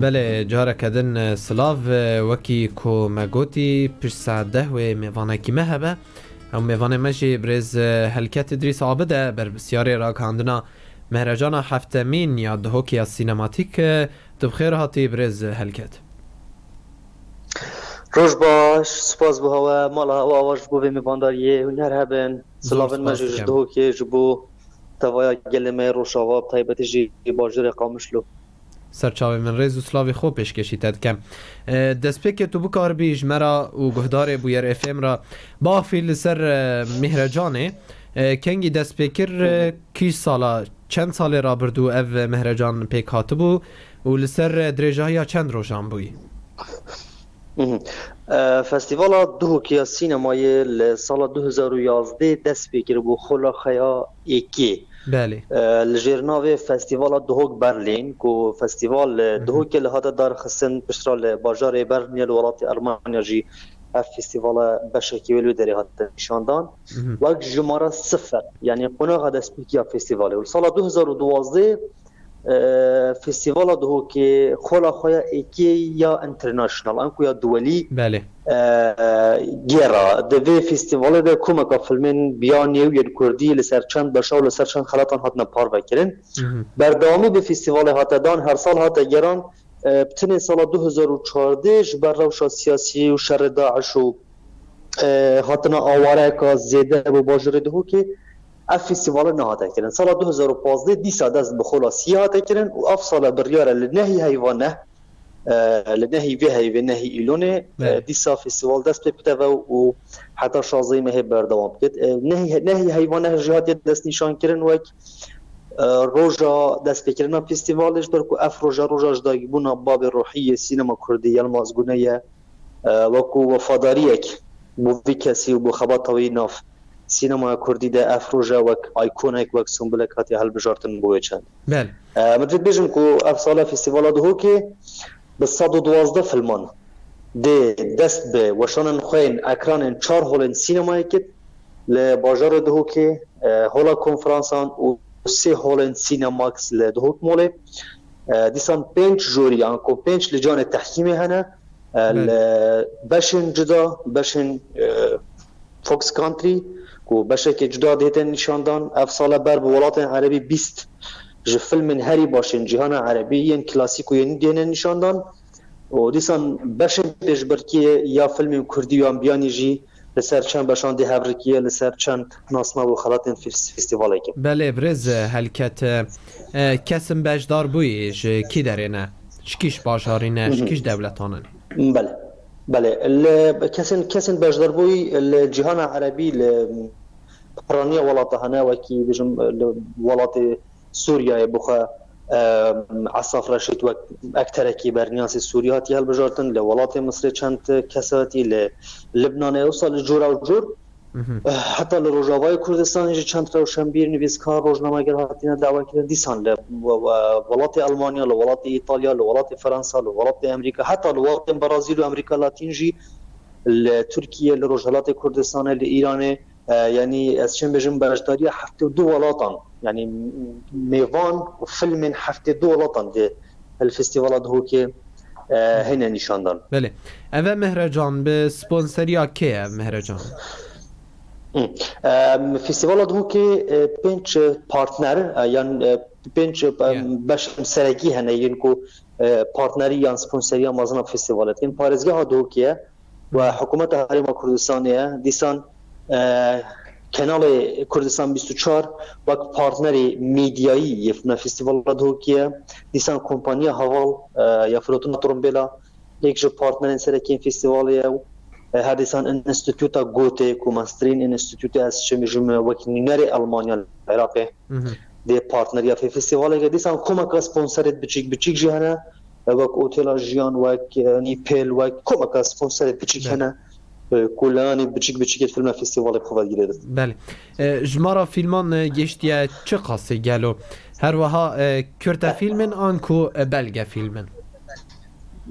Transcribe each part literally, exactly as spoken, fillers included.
Belê, careke din, e, silav, e, wekî ku me gotî, pişt saet deh wê mêvanekî me hebe. Ew mêvanê me jî birêz, e, Helket Îdrîs Abid e, berpirsiyarê ragihandina Mehrecana heftemîn ya Duhokê ya Sînematîk. E, tu bi xêr hatî birêz Helket. Roj baş, spas bo hewe, mala hewe ava ji bo vê mêvandariyê hûn her hebin. Silavên me jî ji Duhokê, ji bo tevaya gelê me yê Rojava, bi taybetî jî bajêrê Qamişlo. Ser çavê min, rêz û silavê xwe pêşkêşî te dikem. E, destpêkê tu bikaribî ji me re û guhdarê Bûyer F M re biaxivî li ser, e, Mihrecanê, e, kengî dest pê kir, e, kî sala, çend salê rabirdû ev Mihrecan pêk hatibû û li ser, e, dirêjahiya çend rojan bûyî? Mhm. E, Festîvala Duhokê ya Sînemayê li sala du hezar û yazdeh dest pê kiribû, Xola Xeya Êkê. Belê. E, li jêr navê Festîvala Duhok Berlin, ku festîval, e, Mhm. Duhokê li hate darxistin, piştre li bajarê Berlinê li welatê Elmanya jî ev festîvala beşekî wê li wê derê hate nîşandan. Mhm. Wek jimara sifir, yanî qonaxa destpêkî ya festîvalê. Û li sala du hezar û duwazdeh, e, festîvala Duhokê Xola Xeya Êkê ya International, anku ya duwelî, Belê. e, gêra. Di vê festîvalê de komeka filmên biyanî û yên kurdî li ser çend beşa û li ser çend xelatan hatine parvekirin. Mhm. Berdewamî bi festîvalê hate dan, her sal hate geran, e, bi tenê sala du hezar û çardeh ji ber rewşa siyasî û şerê DAIŞ û, e, hatina awareyeka zêde bo bajêrê Duhokê, ev festîvale nehate kirin. Sala du hezar û pazdeh dîsa dest bi Xola Siyê hate kirin û ev sala biryar e li nehî heyva neh, e, li nehî vê heyvê, nehî Îlonê, e, Belê. dîsa festîval dest pê bikeve û heta şazdehê mehê berdewam bikit. E, nehî, nehî heyva neh jî hatiye destnîşankirin wek, e, roja destpêkirina festîvalê, ji ber ku ev roja, roja ji dagîbûna babê ruhî yê sînema kurdî Yilmaz Gune ye. E, wekû wefadariyek bo vî kesî û bo xebata wî nav sînemaya kurdî de ev roje wek îkonek, wek sembolek hatiye hilbijartin bo wê çend. Belê. E, min divê bêjim ku ev sala Festîvala Duhokê bi sed û duwazdeh filman dê dest bi weşanên xwe yên ekranên çar holên sînemayê kit li bajarê Duhokê, e, hola konferansan û sê holên Cinemax li Duhok Molê. E, dîsan pênc jûrî, anku pênc licanê tehkîmê hene, e, Belê. li beşên cuda, beşên, e, Fox Country, ku beşekê cuda dihête nîşandan, ev sale ber bi welatên erebî bîst ji filmên herî baş ên cîhana erebî yên klasîk û yê nû dihêne nîşandan. Û dîsan beşên pêşbirkiyê ya filmên kurdî û yan biyanî jî li ser çend beşan dê hevrikiye, li ser çend nasnav û xelatên fes-, festîvalekê. Belê, birêz Helket, e, kesên beşdar bûyî ji kî derê ne? Ji kî ji bajarî ne? Ji Mhm. kî ji dewletan in? Belê. Belê. Li kesên, kesên beşdarbûyî li cîhana erebî, li piraniya welata hene, wekî bijim li welatê Sûriyeyê bixwe, e, Esaf Reşîd wek ekterekî berniyasê Sûrî hatiye hilbijartin, li welatê Misirê çend kes hatî, li Libnanê, wisa li cora û cor. Mhm. Eh, heta li Rojavayê Kurdistanê jî çend rewşenbîr, nivîskar, rojnameger hatine dawekirin. Dîsan li we-, we-, welatê Elmanya, li welatê Îtalya, li welatê Fransa, li welatê Amerîka, heta li welatên Brazîl û Amerîka Latîn jî, li Tirkiye, li Rojhilatê Kurdistanê, li Îranê, e, yanî ez çend bêjim beşdariya heftê û du welatan, yanî mêvan û filmên heftê û du welatan dê li Festîvala Duhokê, e, hêne nîşandan. Belê. Ev e Mehrecan bi sponseriya kê ye Mehrecan? Hı. Em, Festîvala Duhokê, e, pênc partner, e, yan, e, pênc, e, Ya. beşên serekî hene yên ku, e, partnerî yan sponseriya mezin a festîvalê dikin. Parêzgeha Duhokê ye, we Hı. Hikûmeta Herêma Kurdistanê ye. Dîsan, e, Kenalê Kurdistan bîst û çar wek partnerê medyayî yê fîlma festîvala Duhokê ye. Dîsan kompaniya heval, e, ya firotina Trumbêla, yek ji partnerên serekî yên festîvalê ye û, e, her dîsan Înstîtuta Goethe, ku mestirîn înstîtûtê ez çi bêjim wek nûnerê Elmanya li Iraqê, Mhm. dê partneriya fê festîvalê ke. Dîsan komeka sponserê biçîk biçîk jî hene, e, wek Otela Jiyan, wek, e, Nîpêl, wek komeka sponserê biçîk Belê. hene, e, ku leyanî biçîk biçîkê filma festîvalê bi xwe ve digire. Belê. E, jimara fîlman, e, gêştiye çi qasî gelo? Her wiha, e, kurte fîlmin an ku, e, belge fîlmin?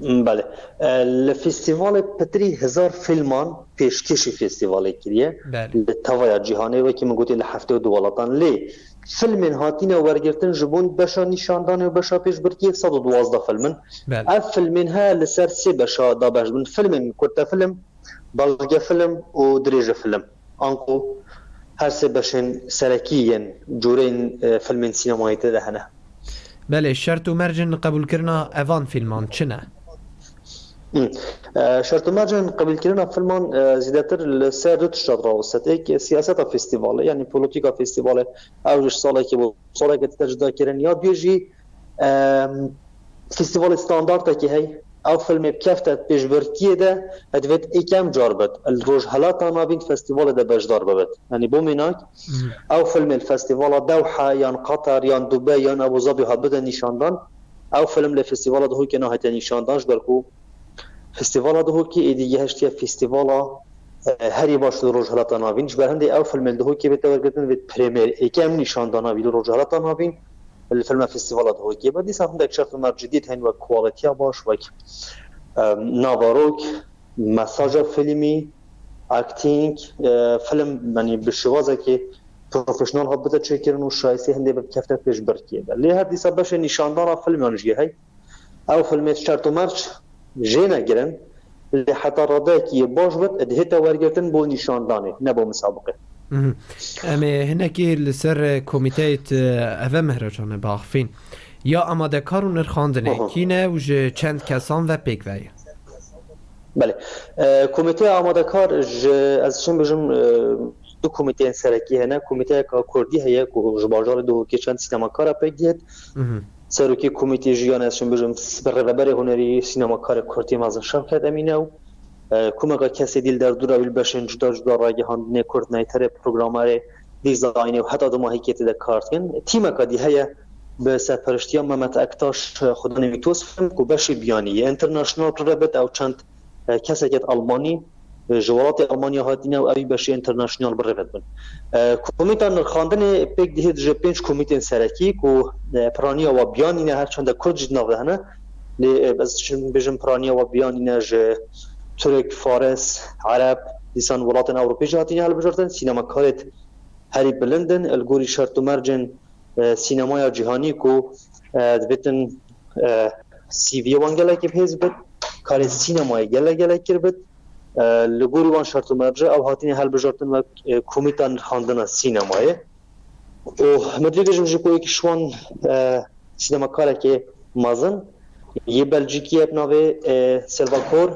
Belê. E, li festîvalê pitirî hezar fîlman pêşkêşî festîvalê kiriye. Belê. Li tevaya cîhanê wekî min gotî li heftê û du welatan. Lê Filmên hatine wergirtin ji bo beşa nîşandanê û beşa pêşbirkiyê sed û duwazdeh film in. Belê. Ev filmên he li ser sê beşa dabeş bin. Filmên kurtefilm, belgefilm û dirêjefilm. Anku her sê beşên serekî yên cûreyên, e, filmên sînemayê tê de hene. Belê, şert û mercên qebûlkirina evan fîlman çi ne? Hı. E, şert û mercên qebûlkirina filman, e, zêdetir li ser du tişta dirawestit. Êk siyaseta festîvalê, yanî polîtîka festîvalê, ew ji salekê bo salekê dide cudakirin. Ya duyê jî, e, festîvalê standartekî heye. Ew filmê bikefte pêşbirkiyê de, divêt êkem car bit. Li Rojhelata Navîn festîvalê de beşdar bibit. Yanî bo mînak, Mhm. ew filmê li festîvala Dewha yan Qatar yan Dubey yan Abu Zabî hatbide nîşandan, ew film li festîvala Dihokê nahête nîşandan, ji ber ku festîvala Dihokê êdî gehiştiye festîvala, e, herî baş li Rojhelata Navîn. Ji ber hindê ew filmê li Dihokê bête wergirtin, vê premyer, êkem nîşandana wî li Rojhelata Navîn, li filma festîvala Dihokê be. Dîsa hindek şert û merc cidî hene, wek qualitiya baş, wek, e, navarok, mesaja filmî, acting, e, film, yanî bi şêwazekî profesyonel hatbite çêkirin û şayistê hindê bikefte pêşbirkiyê de. Lê her dîsa beşê nîşandana filman jî heye. Ew filmê şert û merc jê ne girin, lê heta radeyekî yê baş bit, dihête wergirtin bo nîşandanê, ne bo misabiqê. Mhm. Em ê hinekî li ser, e, komîteyê te, eve Mehrecan e, biaxifîn. Ya amadekar û nirxandinê Aha. kî ne û ji çend kesan ve pêk ve ye? Belê. E, komîteya amadekar ji, ez çim bijim, e, du komîteyên serekî hene. Komîteyeka kurdî heye ku ji bajarê Duhokê çend sînemakara pêk dihêt. Mhm. Serokê komîtê jî, yan ez çim bijim, s-, rêveberê hunerî sînemakarê kurdî mezin Şevket Emîn e û, e, komeka kesê dî li derdora wî li beşên cuda cuda ragihandinê, kurd neyterê, programerê, dîzaynê û heta dumahîkê tê de kar dikin. Tîmeka dî heye bi serperiştiya Mehmet Ektaş, e, xudanê wî toz film ku beşê biyanî yê international birêve bit, ew çend, e, kesek Almanî, e, ji welatê Almanya hatine û ew ê beşê international birêve dibin. E, komîta nirxandinê pêk dihêt ji pênc komîtên serekî ku, e, piraniya wa biyanî ne, her çende kurd jî di nav de hene. Lê, e, ez çim bijim piraniya wa biyanî ne ji Tirk, Faris, Ereb, dîsan welatên Ewropî jî hatine hilbijartin. Sînemakarê herî bilind in, li gorî şert û mercên, e, sînemaya cîhanî ku, e, divêtin, e, C V'yê wan gelekî bihêz bit, karê sînemayê gelek gelek kir bit. E, li gorî wan şert û merce ew hatine hilbijartin wek, e, komîta nirxandina sînemayê. Û min divê bêjim jî ku êk ji wan, e, sînemakarekê mezin yê Belcîkî ye bi navê, e, Silva Kor,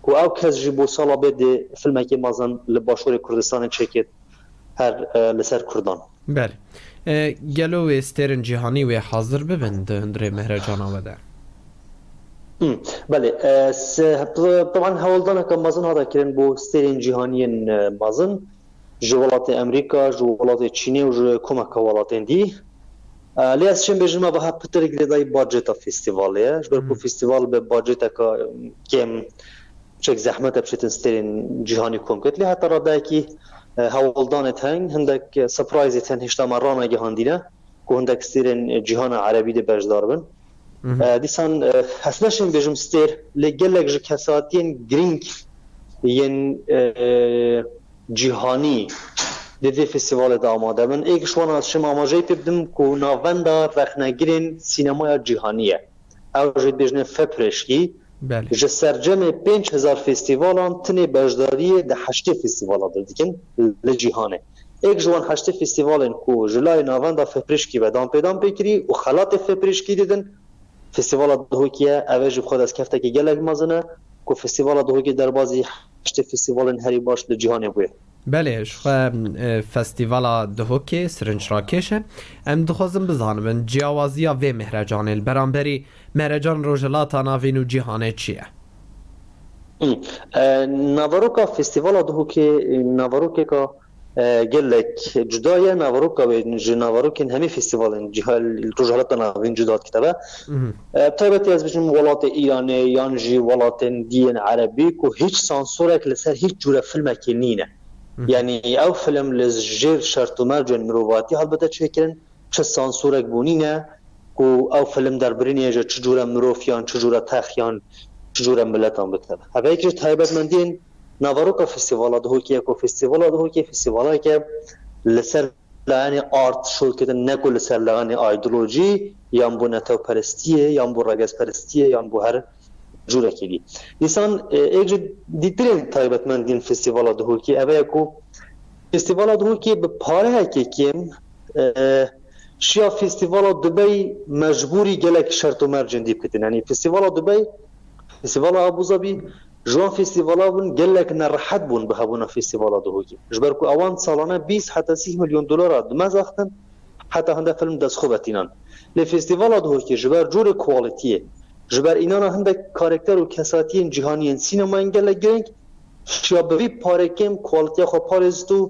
ku ew kes jî bo sala bê dê filmekê mezin li Başûrê Kurdistanê çêkêt her, e, li ser Kurdan. Belê. E, gelo wê stêrên cîhanî wê hazir bibin di hundirê Mehrecana we de? Hmm, belê. E, se, taban hewldaneke mezin hate kirin bo stêrên cîhaniyên, e, mezin ji welatê Amerîka, ji welatê Çînê û ji komeka welatên dî. E, lê ez çim bêjim, me biha pitir girêdayî budgeta festîvalê ye. Ji ber ku Hmm. festîval bi budgeteka, e, kêm, çek zehmet e biçêtin stêrên cîhanî kom ket. Lê heta radeyekî, e, hewldanê hene, hindek, e, surprise hene, hêşta me ranegihandîne ku hindek stêrên, e, cîhana erebî de beşdar bin. Mhm. E, dîsan, e, ez neşim bêjim stêr, lê gelek ji kesatiyên girîng yên, e, cîhanî di vê festîvalê de amade bin. Êk ji wan ez çim amajeyê pê bidim ku navenda rexnegirên sînemaya cîhanî ye. Ew jî dibêjine FEPRIŞKI. Belê. Ji sercemê pênc hezar festîvalan tinê beşdariyê di heştê festîvala de dikin li cîhanê. Êk ji wan heştê festîvalên ku ji layê navenda FEPRIŞKI ve danpêdan pê kirî û xelatê FEPRIŞKI didin, festîvala Duhokê ye. Ev ê jî bi xwe destkefteke gelek mezin e ku festîvala Duhokê derbazî heştê festîvalên herî baş li cîhanê bûye. Belê, ji xwe, e, festîvala Duhokê sirinc rakêş e. Em dixwazin bizanibin, ciyawaziya vê mehrecanê li beramberî mehrecan Rojhilata Navîn û cîhanê çi ye? Hı. E, naveroka festîvala Duhokê, e, naverokeka, e, gelek cuda ye. Naveroka wê ji naverokên hemî festîvalên cîha-, Rojhilata Navîn cuda dikete ve. Mhm. E, bi taybetî ez bêjim welatê Îranê yan jî welatên dî yên erebî ku hîç sansorek li ser hîç cûre filmekê nîne. Mhm. Yanî ew film li jêr şert û mercên mirovatî helbete çêkirin, çi sansorek bû nîne ku ew film derbirînê ji çi cûre mirov yan çi cûre text yan çi cûre miletan bikeve. Ev yek ji taybetmendiyên naveroka festîvala Duhokê ye ku festîvala Duhokê festîvaleke li ser layanê art şolketin, ne ku li ser layanê ideolojî yan bo netewperestiyê yan bo regezperestiyê yan bo her cûrekê dî. Dîsan, e, êk ji dîtirên taybetmendiyên Festîvala Duhokê ev e ku Festîvala Duhokê bi pareyekê kêm, e, şiya Festîvala Dubey mecbûrî gelek şert û mercên dî bikitin. Yanî Festîvala Dubey, Festîvala Abu Zabî ji wan festîvala bûn, gelek nerehet bûn bi hebûna Festîvala Duhokê. Ji ber ku ewan salane bîst heta sî milyon dolara dimezaxtin, heta hinde film dest xwe vetînan. Lê Festîvala Duhokê ji ber corê qualitiyê, ji ber înana hindek karekter û kesatiyên cîhanî yên sînemayên gelek girîng, şiya bi vî parê kêm kualitiya xwe parêzit û,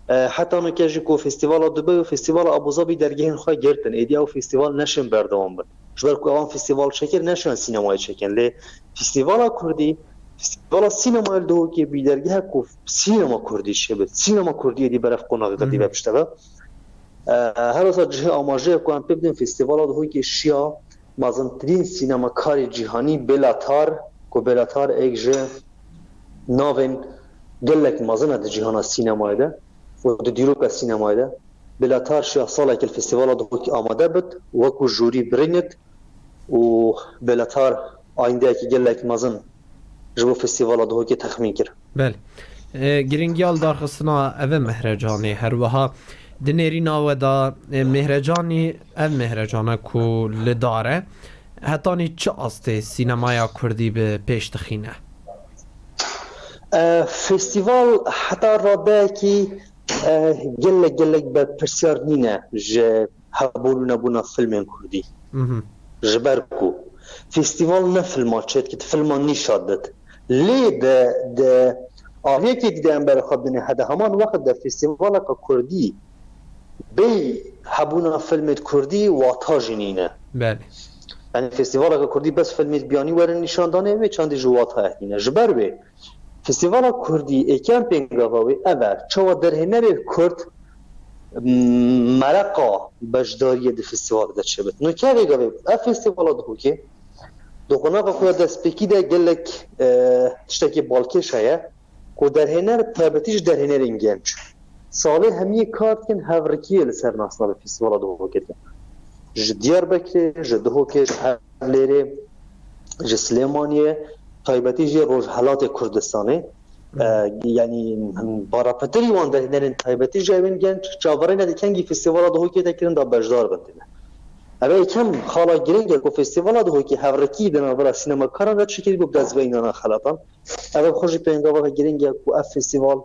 e, heta nûke jî ku Festîvala Dubey û Festîvala Abu Zabî dergehên xwe girtin, êdî ew festîval neşên berdewam bin. Ji ber ku ewan festîval çekir, neşiyan sînemayê çekin. Lê Festîvala Kurdî, Festîvala Sînemayê li Duhokê bî dergehek ku sînema Kurdî çêbit. Sînema Kurdî êdî berev qonaxê xwe dî ve pişte ve. E, her wisa cihê amajê ye ku em pê bidin Festîvala Duhokê şiya mezintirîn sînemakarê cîhanî Bela Tarr, ku Bela Tarr êk ji navên gelek mezin e di cîhana sînemayê de û di dîroka sînemayê de. Bela Tarr şiya salekê li Festîvala Duhokê amade bit, wekû jûrî birînit û Bela Tarr ayîndeyekî gelek mezin ji bo Festîvala Duhokê texmîn kir. Belê. E, girîngiya li darxistina ev e mehrecanê, her wiha di nêrîna we de, e, mehrecanî, ev mehrecana ku li dar e, hetanî çi astê sînemaya kurdî bi pêş dixîne? E, festîval heta radeyekî, e, gelek gelek berpirsiyar nîne ji hebûn û nebûna filmên kurdî. Mhm. Ji ber ku festîval ne filma çêdikit, filma nîşan dit. Lê di, di aliyekê dî de em berê xwe bidinê hede heman wext de festîvaleke kurdî bê hebûna filmê kurdî wata jî nîne. Belê. Yanî festîvaleke kurdî bes filmê biyanî werin nîşandanê wê çandî ji watayek nîne. Ji ber wê Festîvala Kurdî êkem pêngava wê ev e, çawa derhênerê Kurd, m, mereqa beşdariyê di festîvalê de çêbit. Nûke vê gavê ev festîvala Duhokê, di qonaxa xwe ya destpêkî de gelek, e, tiştekî balkêş heye ku derhêner, taybetî ji derhênerên genc, salê hemiyê kar dikin, hevrikiyê li ser nasnavê festîvala Duhokê dikin. Ji Diyarbekirê, ji Duhokê, ji Hewlêrê, ji Silêmaniyê, taybetî jî Rojhelatê Kurdistanê. E, yanî, barapetirî wan derhênerên taybetî jî ewên genc çaverêne di kengî festîvala Duhokê de kirin da beşdar bin têne. Ev ê yekem xala girîng e ku festîvala Duhokê hevrikî di navbera sînemakaran de çêkirî bû bi dest ve înana xelatan. Ev xwe jî pêngaveke girîng e ku ev festîval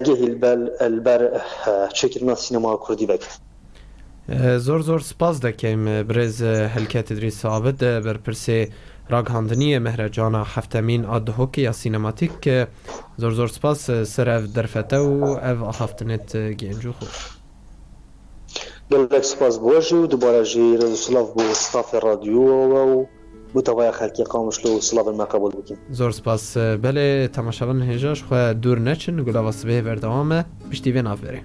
dergehî li ber, li ber, eh, çêkirina sînemaya kurdî veke. Eh, zor zor spas dekem, eh, birêz, eh, Helket Îdrîs Abid, eh, berpirsê ragihandiniyê Mehrecana heftemîn a Duhokê ya sînematîk, eh, zor zor spas, eh, ser ev derfete û ev axaftinêt, eh, gênc û xweş. Gelek spas bo we jî û dubare jî rêz û silav bo stafê radyoya we û bo tevaya xelkê Qamişlo û silavên me qebûl bikin. Zor spas. Belê, temaşevanên hêja ji xwe dûr neçin, Gulava Sibehê berdewam e. Piştî vê navberê.